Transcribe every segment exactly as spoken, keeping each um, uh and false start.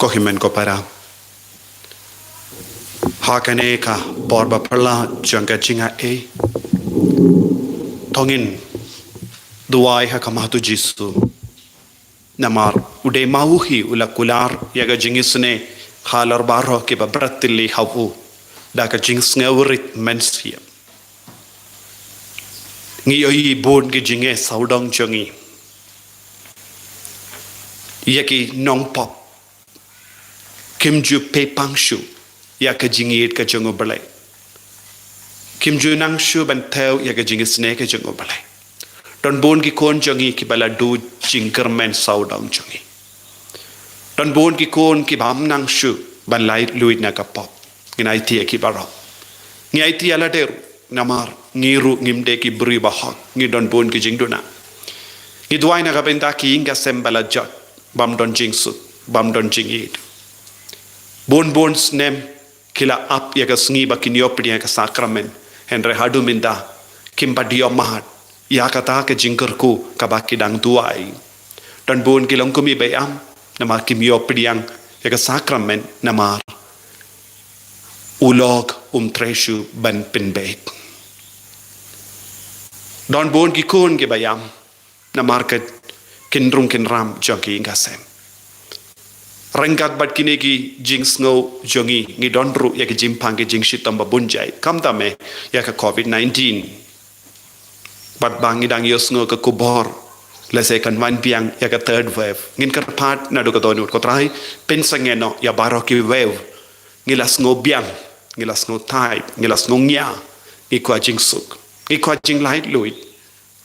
Ko hynmen ko para, ha kane ka por ba pyrshah jong ka jingaiei, to ngin duwai ha khmat u Jisu. Namar u dei ma u hi u la kular ïa ka jingisynei halor baroh kiba bret tylli ha u da ka jingsngewrit mynsiem. Ngi ïohi bun ki jingisynei sawdong jong ngi, ïa ki nongpop, kim ju peit pang shuh ïa ka jingïeit ka jong U Blei. Kim ju nang shuh ban thew ïa ka jingisynei ka jong U Blei. Don bun ki khun jong ngi kiba la duh jingkyrmen sawdong jong ngi. Don bun ki khun ki bym nang shuh ban laitluid na ka pop. Ngin aiti ïa ki baroh. Ngi aiti ïa lade ruh, namar ngi ruh ngim dei ki briew ba hok, ngi don bun ki jingduna. Ngi duwai na ka bynta ki ïing ki sem ba la jot, bym don jingsuk, bym don jingïeit. Bun bun snem ki la ap ïa ka sngi ba kin ïoh pdiang ïa ka sakramen, hynrei haduh mynta kim pat ïoh mad ïa kata ka jingkyrkhu kaba ki dang duwai. Don bun ki long kum i Baiam, namar kim ïoh pdiang ïa ka sakramen, namar u lok um treh shuh ban pynbeit. Don bun ki khun ki Baiam, namar ka kynrung kynram jong ki ïing ki sem. Ryngkat bad kine ki jingsngew jong ngi, ngi don ruh ïa ki jingpang ki jingshitom ba bun jait, khamtam eh ïa ka covid nineteen. Bad ba ngi dang ïohsngew ka khubor, lehse kan wan biang ïa ka third wave. Ngin kyrpad naduh ka dohnud, ko Trai, pynsangeh noh ïa baroh ki wave. Ngi la sngew biang, ngi la sngew thait, ngi la sngew ngiah, ngi kwah jingsuk, ngi kwah jinglaitluid.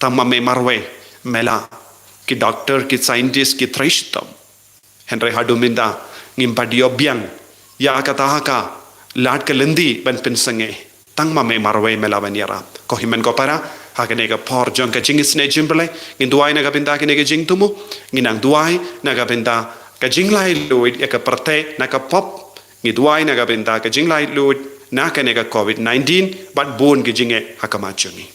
Tang ma me marwei me la ki doktor, ki scientist ki trei shitom. Hynrei haduh mynta ngim pat ïoh biang ïa kata ka lad ka lynti ban pynsangeh. Tang ma me marwei me la ban ïarap. Ko hynmen ko para, ha kane ka por jong ka jingisynei jong U Blei, ngin duwai na ka bynta kine ki jingthmu, ngin nang duwai na ka bynta ka jinglaitluid ïa ka pyrthei na ka pop. Ngi duwai na ka bynta ka jinglaitluid na kane ka covid nineteen bad bun ki jingeh ha khmat jong ngi.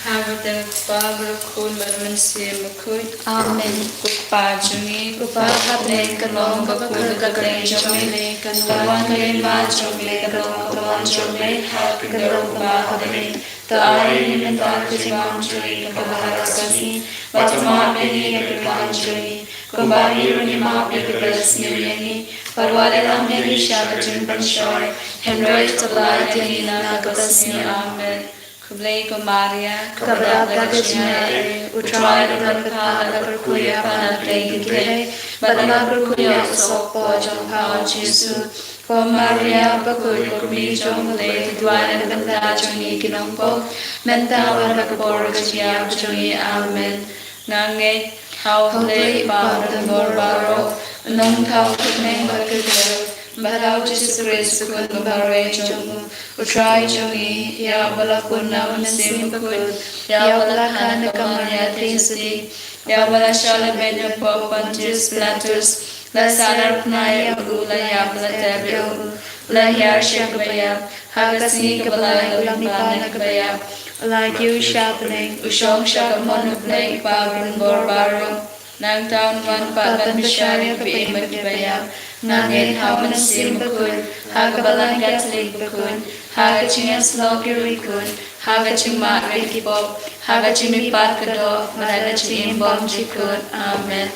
Ha ka kyrteng U Kpa bad U Khun bad U Mynsiem Bakhuid. Amen. Ko Kpa jong ngi, U Kpa ha bneng, kan long bakhuid ka kyrteng jong me, kan wan ka hima jong me, kan long ka mon jong me ha ka kyrteng U Kpa ha bneng. To ai ïa ngi mynta ka jingbam jong ngi kaba ha ka sngi, bad to map ïa ngi ka jingbam jong ngi, kumba ngi ruh ngi map ïa kiba la sniew ïa ngi, bad wat ïalam ïa ngi sha ka jingpynshoi, hynrei to lait ïa ngi na kaba sniew. Amen. Khublei ko Maria, kaba dap da ka jingaiei, U Trai u don bad pha, la kyrkhu ïa pha na pdeng ki kynthei, bad la kyrkhu ïa u sohpop jong pha U Jisu. Ko Maria bakhuid, ko kmie jong U Blei, to duwai na ka bynta jong ngi ki nongpop, mynta bad ha ka por ka jingïap jong ngi. Amen. Nga ngeit ha U Blei Kpa Baroh, U Nongthaw Kyrteng bad Kyrkhu, bad ha U Jisu Khrist U Khun ba marwei jong U, U Trai jong ngi, ïa uba la pun na U Mynsiem Bakhuid, ïa uba la kha na ka Maria Theisotti, ïa uba la shah labeiñ ha u pop Pontius Pilatus, la sahnarphna ïa U, la ïap, la tep ïa U, la hiar sha kaba ïap, ha ka sngi kaba lai U la mihpat na kaba ïap, U la kiew sha bneng, U shong sha ka mon U Blei Kpa Baroh. Nangta Un wan pat ban pynshai ïa kiba im bad kiba ïap. Nga ngeit ha U Mynsiem Bakhuid, ha ka Balang Katholik bakhuid, ha ka jingïasyllok ki riewkhuid, ha ka jingmad ïa ki pop, ha ka jingmihpat ka doh, bad ha ka jingim bymjukut. Amen.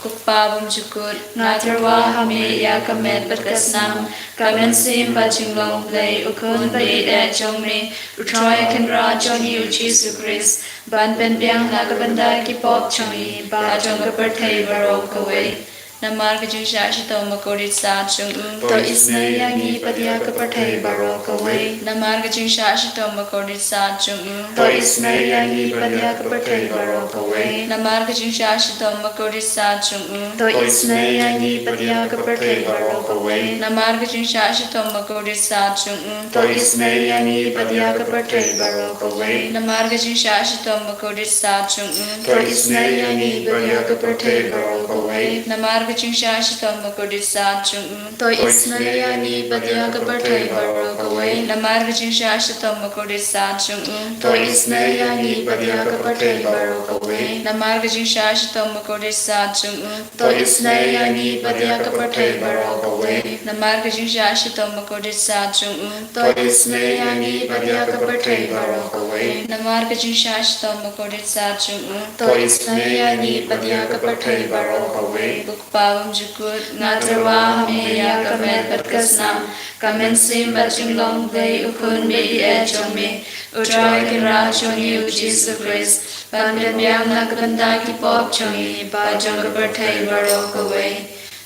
Ko Kpa bymjukut, nga tyrwa ha Me ïa ka met bad ka snam, ka mynsiem bad jinglong Blei, U Khun ba ïeit eh jong Me, U Trai Kynrad jong ngi U Jisu Khrist, ban pynbiang na ka bynta ki pop jong ngi bad jong ka pyrthei baroh kawei. Namar ka jingshah shitom bakordit sat jong U, to isynei ïa ngi bad ïa ka pyrthei baroh kawei. Namar ka jingshah shitom bakordit sat jong U, to isynei ïa ngi bad ïa ka pyrthei baroh kawei. Namar ka jingshah shitom bakordit sat jong U, to isynei ïa ngi bad ïa ka pyrthei baroh kawei. Namar ka jingshah shitom bakordit sat jong U, to isynei ïa ngi bad ïa ka pyrthei baroh kawei. Namar ka jingshah shitom bakordit sat jong U, to isynei ïa ngi bad ïa ka pyrthei baroh kawei. Namar ka jingshah shitom bakordit sat jong u. To isynei ïa ngi bad ïa ka pyrthei baroh kawei. Namar ka jingshah shitom bakordit sat jong u. To isynei ïa ngi bad ïa ka pyrthei baroh kawei. Namar ka jingshah shitom bakordit sat jong u. To isynei ïa ngi bad ïa ka pyrthei baroh kawei. Namar ka jingshah shitom bakordit sat jong u. To isynei ïa ngi bad ïa ka pyrthei baroh kawei. Namar ka jingshah shitom bakordit sat jong u. To isynei ïa ngi bad ïa ka pyrthei baroh kawei. Ko Kpa bymjukut, nga tyrwa ha me ïa ka met bad ka snam, ka mynsiem bad jinglong Blei u Khun ba ïeit jong me, u Trai Kynrad jong ngi u Jisu Khrist, ban pynbiang na ka bynta ki pop jong ngi bad jong ka pyrthei baroh kawei.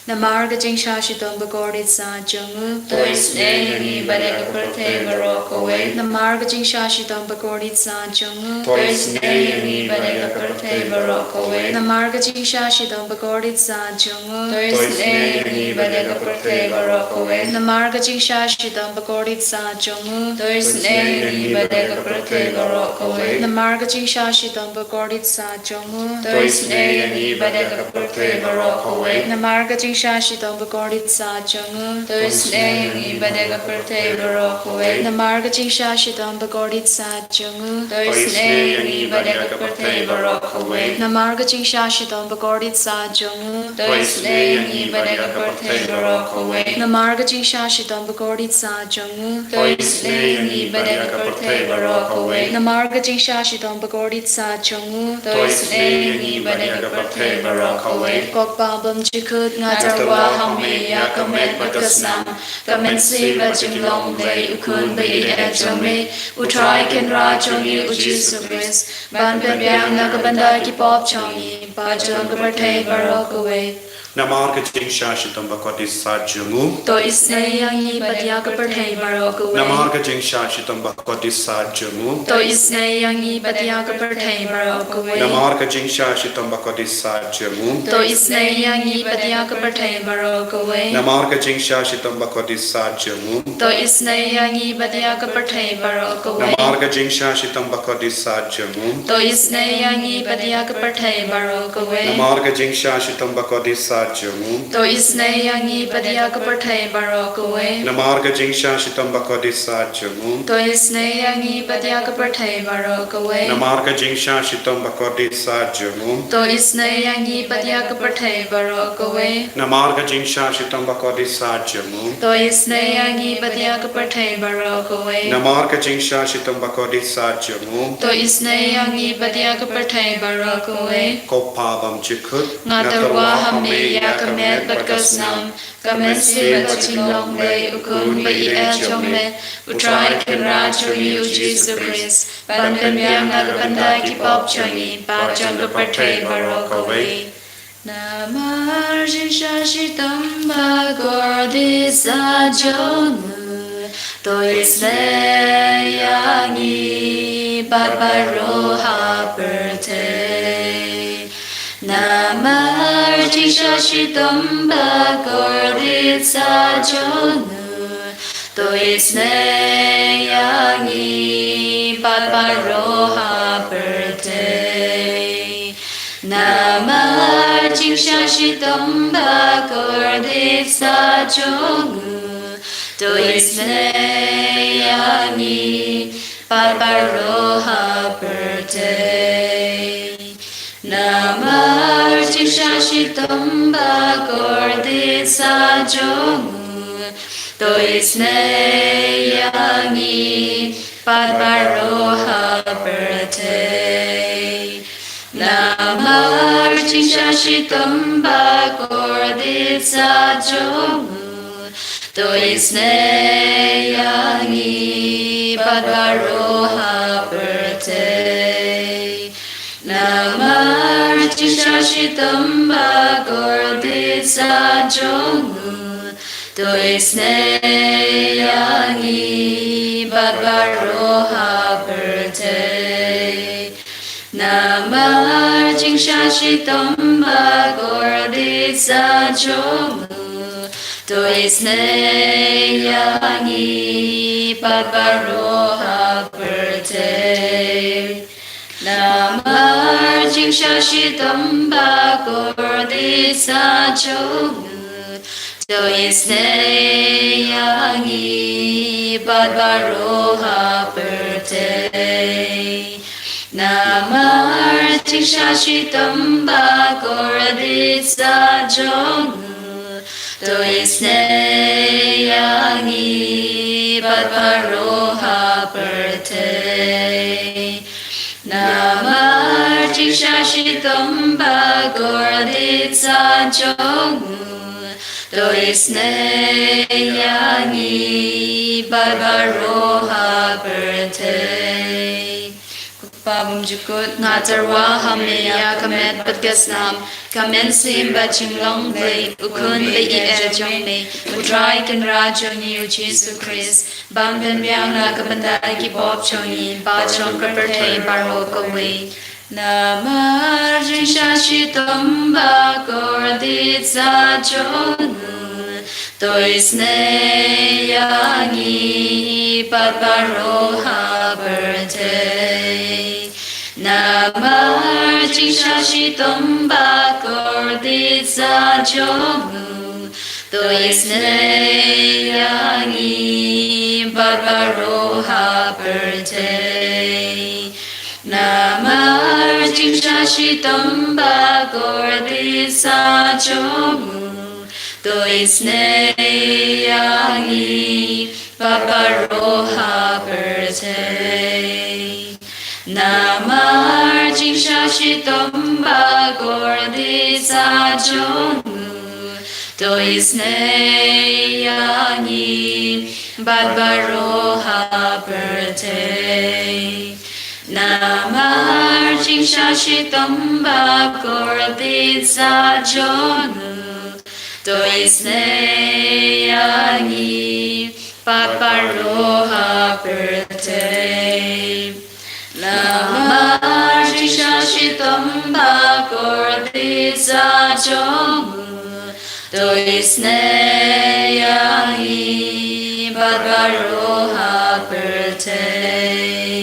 Namar ka jingshah shitom bakordit sat jong u. To isynei ïa ngi bad ïa ka pyrthei baroh kawei. Namar ka jingshah shitom bakordit sat jong u. To isynei ïa ngi bad ïa ka pyrthei baroh kawei. Namar ka jingshah shitom bakordit sat jong u. To isynei ïa ngi bad ïa ka pyrthei baroh kawei. Namar ka jingshah shitom bakordit sat jong u. To isynei ïa ngi bad ïa ka pyrthei baroh kawei. Namar ka jingshah shitom bakordit sat jong u. To isynei ïa ngi bad ïa ka pyrthei baroh kawei. Namar ka jingshah shitom bakordit sat jong u. To isynei ïa ngi bad ïa ka pyrthei baroh kawei. Namar ka jingshah shitom bakordit sat jong u. To isynei ïa ngi bad ïa ka pyrthei baroh kawei. Namar ka jingshah shitom bakordit sat jong u. To isynei ïa ngi bad ïa ka pyrthei baroh kawei. Namar ka jingshah shitom bakordit sat jong u. To isynei ïa ngi bad ïa ka pyrthei baroh kawei. Namar ka jingshah shitom bakordit sat jong u. To isynei ïa ngi bad ïa ka pyrthei baroh kawei. Ko Kpa bymjukut, nga tyrwa ha me ïa ka met bad ka snam, ka mynsiem bad jinglong Blei u Khun ba ïeit jong me, u Trai Kynrad jong ngi u Jisu Khrist, ban pynbiang na ka bynta ki pop jong ngi bad jong ka pyrthei baroh kawei. Namar ka jingshah shitom bakordit sat jong u. To isynei ïa ngi bad ïa ka pyrthei baroh kawei. Namar ka jingshah shitom bakordit sat jong u. To isynei ïa ngi bad ïa ka pyrthei baroh kawei. Namar ka jingshah shitom bakordit sat jong u. To isynei ïa ngi bad ïa ka pyrthei baroh kawei. Namar ka jingshah shitom bakordit sat jong u. To isynei ïa ngi bad ïa ka pyrthei baroh kawei. Namar ka jingshah shitom bakordit sat jong u. To isynei ïa ngi bad ïa ka pyrthei baroh kawei. Namar ka jingshah shitom bakordit sat jong u. To isynei ïa ngi bad ïa ka pyrthei baroh kawei. Namar ka jingshah shitom bakordit sat jong u. To isynei ïa ngi bad ïa ka pyrthei baroh kawei. Namar ka jingshah shitom bakordit sat jong u. To isynei ïa ngi bad ïa ka pyrthei baroh kawei. Namar ka jingshah shitom bakordit sat jong u. To isynei ïa ngi bad ïa ka pyrthei baroh kawei. Namar ka jingshah shitom bakordit sat jong u. To isynei ïa ngi bad ïa ka pyrthei baroh kawei. Ko Kpa bymjukut, nga tyrwa ha me ïa ka met bad ka snam, ka mynsiem bad jinglong Blei u Khun ba ïeit jong me, u Trai Kynrad jong ngi u Jisu Khrist, ban pynbiang na ka bynta ki pop jong ngi bad jong ka pyrthei baroh kawei. Namar jingshah shitom bakordit sat jong u, to isynei ïa ngi bad baroh ha pyrthei. Namar jingshah shitom bakordit sat jong u, to isynei ïa ngi bad baroh ha pyrthei. Namar jingshah shitom bakordit sat jong u, to isynei ïa ngi bad baroh ha pyrthei. Namar jingshah shitom bakordit sat jong u, to isynei ïa ngi bad baroh ha pyrthei. Namar jingshah shitom bakordit sat jong u, to isynei ïa ngi bad baroh ha pyrthei. Namar jingshah shitom bakordit sat jong u, to isynei ïa ngi bad baroh ha pyrthei. Namar jingshah shitom bakordit sat jong u, to isynei ïa ngi bad baroh ha pyrthei. Namar jingshah shitom bakordit kordit sa jong u, to isynei ïa ngi bad baroh ha pyrthei. Namar jingshah shitom ba kordit sa jong u, to isynei ïa ngi bad baroh ha pyrthei. Namar jingshah shitom ba kordit sa jong u, to isynei ïa ngi bad baroh ha pyrthei. Ko Pa bymjukut, nga tyrwa ha me ïa ka met bad ka snam, ka mynsiem bad jinglong Blei, u Khun baieit jong me, u Trai Kynrad jong ngi u Jisu Khrist, ban pynbiang na ka bynta ki pop jong ngi bad jong ka pyrthei baroh kawei. Namar jingshah shitom ba kordit sa jong u, to isynei ïa ngi bad baroh ha pyrthei. Namar jingshah shitom ba kordit sa jong u, to isynei ïa ngi bad baroh ha pyrthei. Namar jingshah shitom ba kordit sa jong u, to isynei ïa ngi bad baroh ha pyrthei. Namar jingshah shitom ba kordit sa jong u, to isynei ïa ngi bad baroh ha pyrthei. Namar jingshah shitom ba kordit sa jong u, to isynei ïa ngi bad baroh ha pyrthei. Namar jingshah shitom ba kordit sa jong u, to isynei ïa ngi bad baroh ha pyrthei.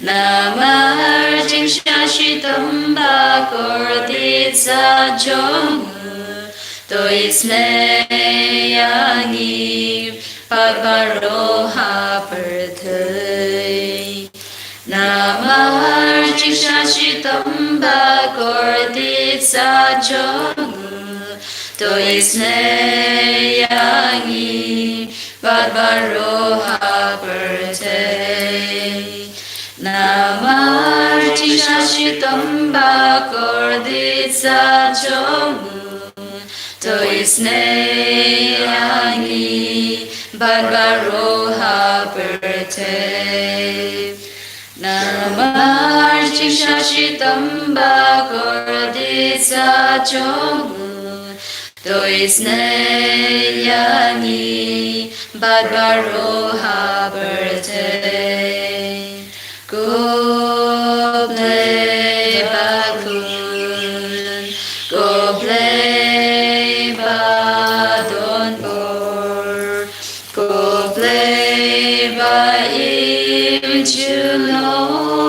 Namar jingshah shitom ba kordit sa jong u, to isynei ïa ngi bad baroh ha pyrthei. Namar jingshah shitom ba kordit sa jong u, to isynei ïa ngi bad baroh ha pyrthei. Namar jingshah shitom ba kordit sa jong u, to isynei ïa ngi bad baroh ha pyrthei. Namar jingshah shitom ba kordit sa jong u, to isynei ïa ngi bad baroh ha pyrthei. Ko Blei bakhuid, ko Blei badonbor, ko Blei ba im junom,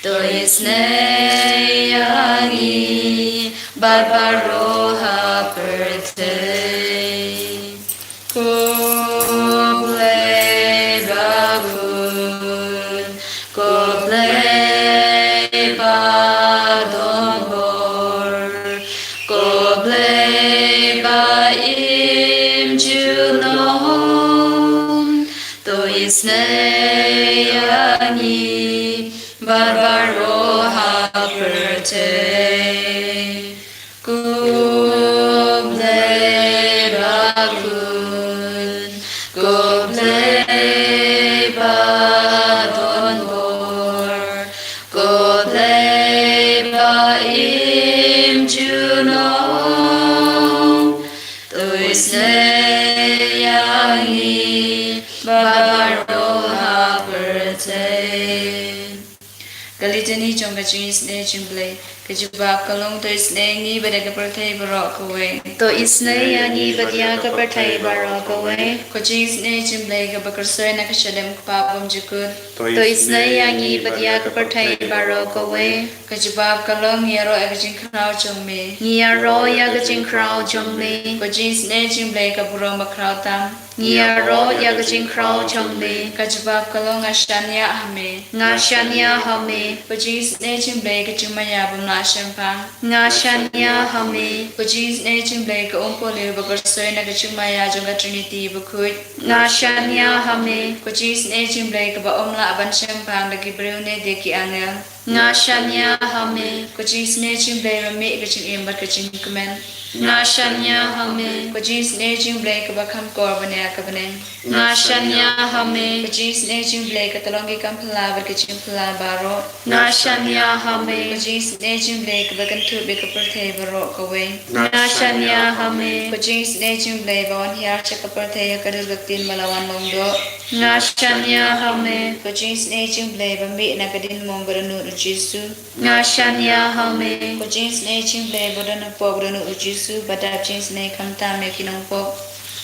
to isynei ïa ngi bad baroh ha pyrthei. Ko Blei bakhuid, ko Blei badonbor, ko Blei ba im junom, to isynei ïa ngi bad baroh ha pyrthei. Ko Blei bakhuid, ko Blei badonbor, ko Blei ba im junom, to isynei ïa ngi bad baroh ha pyrthei. Ka Litany jong ka jingisynei jong U Blei. Ka jubab ka long, to isynei ïa ngi bad ïa ka pyrthei baroh kawei. To isynei ïa ngi bad ïa ka pyrthei baroh kawei. Ko jingsnei jong U Blei kaba kyrsoi na ka shadem kpa bymjukut. To isynei ïa ngi bad ïa ka pyrthei baroh kawei. Ka jubab ka long, ngi ïaroh ïa ka jingkhraw jong me. Ngi ïaroh ïa ka jingkhraw jong me. Ko jingsnei jong U Blei ka burom bakhraw tam. Ngi ïaroh ïa ka jingkhraw jong me. Ka jubab ka long, nga shaniah ha me. Nga shaniah ha me. Ko jingsnei jong U Blei ka jingmaïa bym lah shemphang. Nga shaniah ha me. Ko jingsnei jong U Blei ka umpohliew ba kyrsoi na ka jingmaïa jong ka Trinity bakhuid. Nga shaniah ha me. Ko jingsnei jong U Blei kaba ym lah ban shemphang da ki briew ne da ki angel. Nga shaniah ha me. Ko jingsnei jong U Blei ba mih ka jingim bad ka jingkmen. Nga shaniah ha me. Ko jingsnei jong U Blei kaba kham kor ban ïa ka bneng. Nga shaniah ha me. Ko jingsnei jong U Blei ka tyllong ki kam phylla bad ka jingphylla baroh. Nga shaniah ha me. Ko jingsnei jong U Blei kaba kynthup ïa ka pyrthei baroh kawei. Nga shaniah ha me. Ko jingsnei jong U Blei ba wan hiar sha ka pyrthei ha ka dur ka ktien ba la wan long doh. Nga shaniah ha me. Ko jingsnei jong U Blei ba mih na ka diengmong ba dohnud U Jisu. Nga shaniah ha me. Ko jingsnei jong U Blei ba don hapoh ba dohnud U Jisu, ba dap jingsnei khamtam ïa ki nongpop.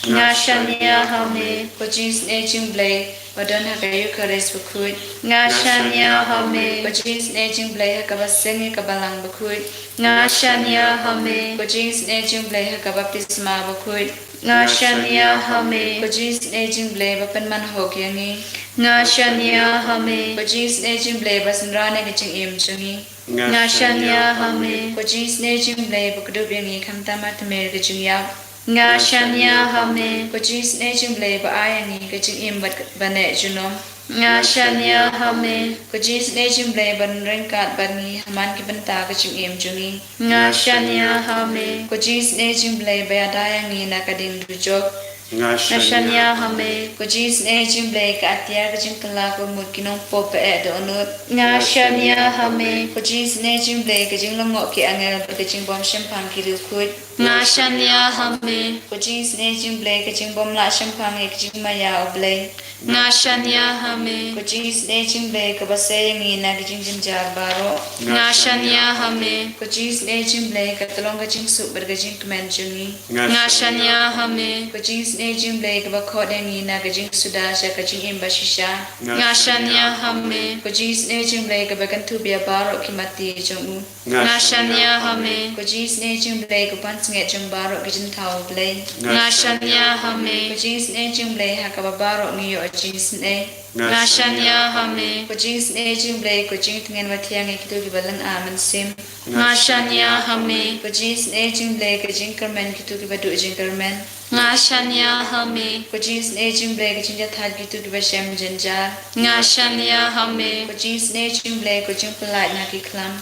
Nga shaniah ha me. Ko jingsnei jong U Blei ba don ha ka Eukharist bakhuid. Nga shaniah ha me. Ko jingsnei jong U Blei ha kaba seng ïa ka balang bakhuid. Nga shaniah ha me. Ko jingsnei jong U Blei ha ka baptisma bakhuid. Nga shaniah ha me. Ko jingsnei jong U Blei ba pynman hok ïa ngi. Nga shaniah ha me. Ko jingsnei jong U Blei ba synran ïa ka jingim jong ngi. Nga shaniah ha me. Ko jingsnei jong U Blei ba kdup ïa ngi khamtam ha tmier ka jingïap. Nga shaniah ha me. Ko jingsnei jong U Blei ba ai ïa ngi ka jingim bad ba neh junom. Nga shaniah ha me. Ko jingsnei jong U Blei ba don ryngkat bad ngi ha man ki bynta ka jingim jong ngi. Nga shaniah ha me. Ko jingsnei jong U Blei ba ïada ïa ngi na ka diengdujok. Nga shaniah ha me. Ko jingsnei jong U Blei ka atiar ka jingkylla ka mut ki nongpop ba eh dohnud. Nga shaniah ha me. Ko jingsnei jong U Blei ka jinglyngngoh ki angel bad ka jingbym shemphang ki riewkhuid. Nga shaniah ha me. Ko jingsnei jong U Blei ka jingbym lah shemphang ïa ka jingmaïa U Blei. Nga shaniah ha me. Ko jingsnei jong U Blei kaba sei ïa ngi na ki jingjynjar baroh. Nga shaniah ha me. Ko jingsnei jong U Blei ka tyllong ka jingsuk bad ka jingkmen jong ngi. Nga shaniah ha me. Ko jingsnei jong U Blei kaba khot ïa ngi na ka jingsuda sha ka jingim bashisha. Nga shaniah ha me. Ko jingsnei jong U Blei kaba kynthup ïa baroh ki mati jong u. Nga shaniah ha me. Ko jingsnei jong U Blei ko pansngiat jong baroh ki jingthaw U Blei. Nga shaniah ha me. Ko jingsnei jong U Blei ha kaba baroh ngi ïoh jingsnei. Nga shaniah ha me. Ko jingsnei jong U Blei ko jingtngen ba thiang ïa kito kiba lynga mynsiem. Nga shaniah ha me. Ko jingsnei jong U Blei ka jingkyrmen kito kiba duh jingkyrmen. Nga shaniah ha me. Ko jingsnei jong U Blei ka jingjahthait kito kiba shem jynjar. Nga shaniah ha me. Ko jingsnei jong U Blei ko jingpyllait na ki khlam.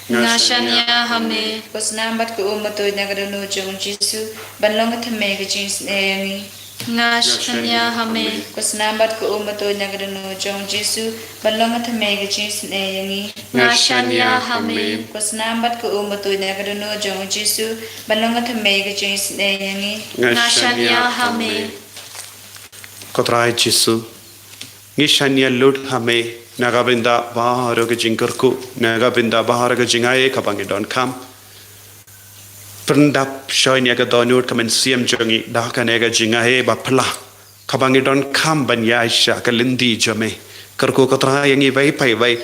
Nga shaniah ha me. Ko snam bad ko um ba tuid na ka dohnud jong u Jisu ban long ka thymmei ka jingisnei ïa ngi. Nga shaniah ha me. Ko snam bad ko um ba tuid na ka dohnud jong u Jisu ban long ka thymmei ka jingisnei ïa ngi. Nga shaniah ha me. Ko snam bad ko um ba tuid na ka dohnud jong u Jisu ban long ka thymmei ka jingisnei ïa ngi. Nga shaniah ha me. Ko Trai Jisu, ngi shaniah lut ha me na ka bynta baroh ka jingkyrkhu, na ka bynta baroh ka jingai kaba ngi donkam. Pyndap shai ïa ka dohnud ka mynsiem jong ngi da kane ka jingai ba phylla kaba ngi donkam ban ïaid sha ka lynti jong me. Kyrkhu ko Trai ïa ngi iwei pa iwei.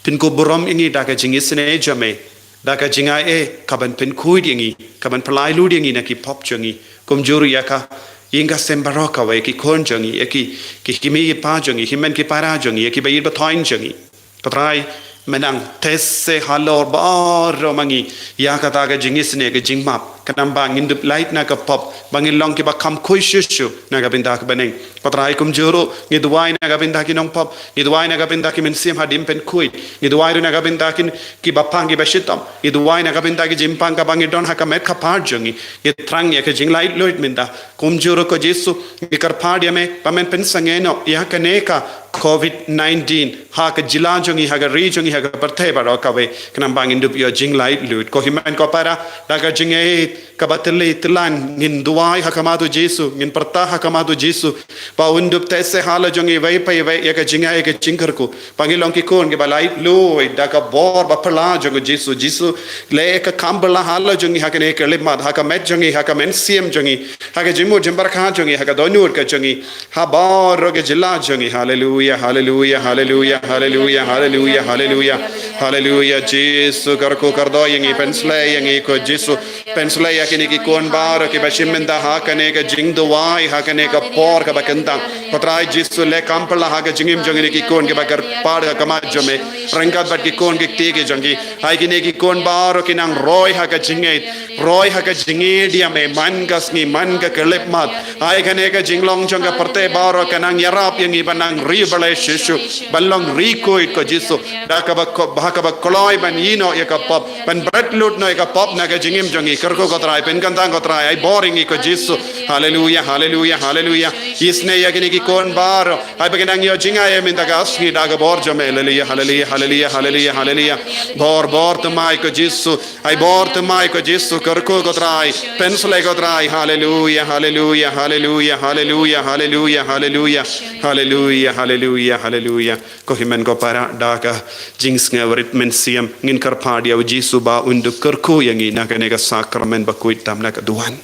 Pynkup burom ïa ngi da ka jingisnei jong me, da ka jingai kaban pynkhuid ïa ngi, kaban pynlait lut ïa ngi na ki pop jong ngi. Kumjuh ruh ïa ka ïing ka sem baroh kawei, ki khun jong ngi, ïa ki, ki kmie ki kpa jong ngi, ki hynmen ki para jong ngi, ïa ki ba ïeit ba thoiñ jong ngi. Ko Trai, mynta test halor baroh ma ngi ïa kata ka jingisnei ka jingmap, khnang ba ngin dup lait na ka pop, ba ngin long kiba kham khuid shuh shuh na ka bynta ka bneng. Ko Trai, kumjuh ruh ngi duwai na ka bynta ki nongpop, ngi duwai na ka bynta ki mynsiem haduh pynkhuid, ngi duwai ruh na ka bynta ki, kiba pang kiba shitom, ngi duwai na ka bynta ki jingpang kaba ngi don ha ka met ka phad jong ngi. Ngi thrang ïa ka jinglait luid mynta. Kumjuh ruh ko Jisu, ngi kyrpad ïa me ba men pynsangeh noh ïa kane ka covid nineteen ha ka jylla jong ngi, ha ka ri jong ngi, ha ka pyrthei baroh kawei, khnang ba ngin dup ïoh jinglait luid. Ko hynmen ko para, da ka jingïeit kaba tylli tyllan, ngin duwai ha khmat u Jisu, ngin pyrta ha khmat u Jisu ba un dup teh seh ha la jong iwei pa iwei ïa ka jingai ïa ka jingkyrkhu. Ba ngin long ki khun kiba laitluid da ka bor ba phylla jong u Jisu. Jisu, leh ka kam phylla ha la jong ngi, ha kane ka khyllipmat, ha ka met jong ngi, ha ka mynsiem jong ngi, ha ka jingmut jingpyrkhat jong ngi, ha ka dohnud ka jong ngi. Ha baroh ka jylla jong ngi. Haleluia, haleluia, haleluia, haleluia, haleluia, haleluia. Haleluia, Jisu, kyrkhu kyrdoh ïa ngi, pynshlei ïa ngi ko Jisu. Pynshlei ïa kine ki khun baroh kiba shim bynta ha kane ka jingduwai, ha kane ka por kaba kyntang. Ko Trai Jisu, leh kam phylla ha ka jingim jong kine ki khun kiba kyrpad ha khmat jong me. Ryngkat bad ki khun ki kti ki jong ki. Ai kine ki khun baroh ki nang roi ha ka jingngeit. Roi ha ka jingngeit ïa me man ka sngi man ka khyllipmat. Ai kane ka jinglong jong ka pyrthei baroh ka nang ïarap ïa ngi ban nang ri balei shisha. Ban long ri khuid ko Jisu. Da kaba ko-, ha kaba kloi ban ïehnoh ïa ka pop. Ban bret lut noh ïa ka pop na ka jingim jong ngi. Kyrkhu ko Trai, pynkyntang ko Trai. Ai bor ïa ngi ko Jisu. Haleluia, haleluia, haleluia. Isynei ïa kine ki khun baroh. Ai ba kin nang ïoh jingai ïa mynta ka sngi da ka bor jong me. Haleluia, haleluia, haleluia, haleluia, haleluia. Bor, bor thymmai ko Jisu. Ai bor thymmai ko Jisu, kyrkhu ko Trai, pynshlei ko Trai. Haleluia, haleluia, haleluia, haleluia, haleluia, haleluia, haleluia, haleluia, haleluia. Ko hynmen ko para, da ka jingsngewrit mynsiem ngin kyrpad ïa u Jisu ba un dup kyrkhu ïa ngi na kane ka sakramen ba khuid tam na ka duwan.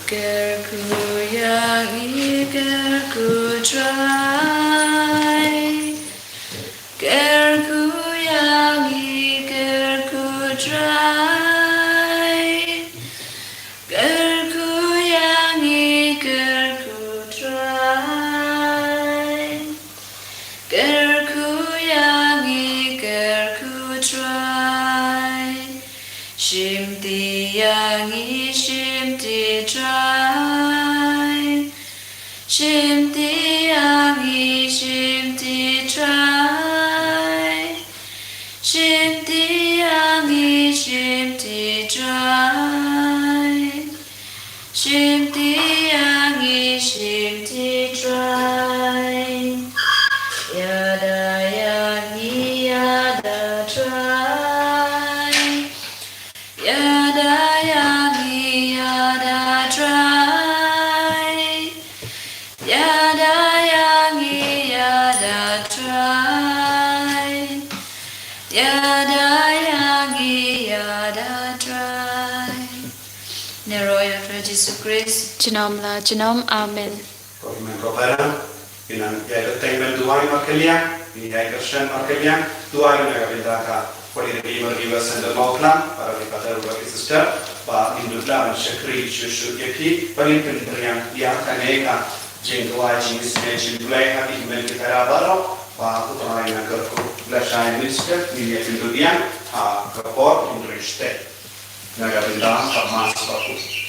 Kyrkhu ïa ngi, kyrkhu Trai. Kyrkhu ïa ngi, kyrkhu Trai. Kyrkhu ïa ngi, kyrkhu Trai. Kyrkhu ïa ngi, kyrkhu Trai. Shimti ïa ngi, shimti Trai. Shimti ïa ngi, shimti Trai. Shimti ïa ngi, shimti Trai. Shimti ïa ngi, shimti Trai. Ïada ïa ngi, ïada Trai. Ïada ïa ngi, ïada Trai. Ïada ïa ngi, ïada Trai. Ïada ïa ngi, ïada Trai. Ngi roi ïa u Trai Jisu Khrist. Junom la junom. Amen. Ko hynmen ko para, ngi nang ïai bteng ban duwai markylliang, ngi ïai kyrshan markylliang, duwai na ka bynta ka Holy Redeemer Viewers Centre Mawkhlam, para ki pater bad ki sister, ba ngin dup lah ban shakri shuh shuh ïa ki, ba ngin pynphriang ïa kane ka jingduwai jingisynei jingduwai ha ki hynmen ki para baroh, ba U Trai un kyrkhu. Lashai minister, ngin ïa pynduh ïa ha ka por hynriew step. Na ka bynta ka Mass bakhuid.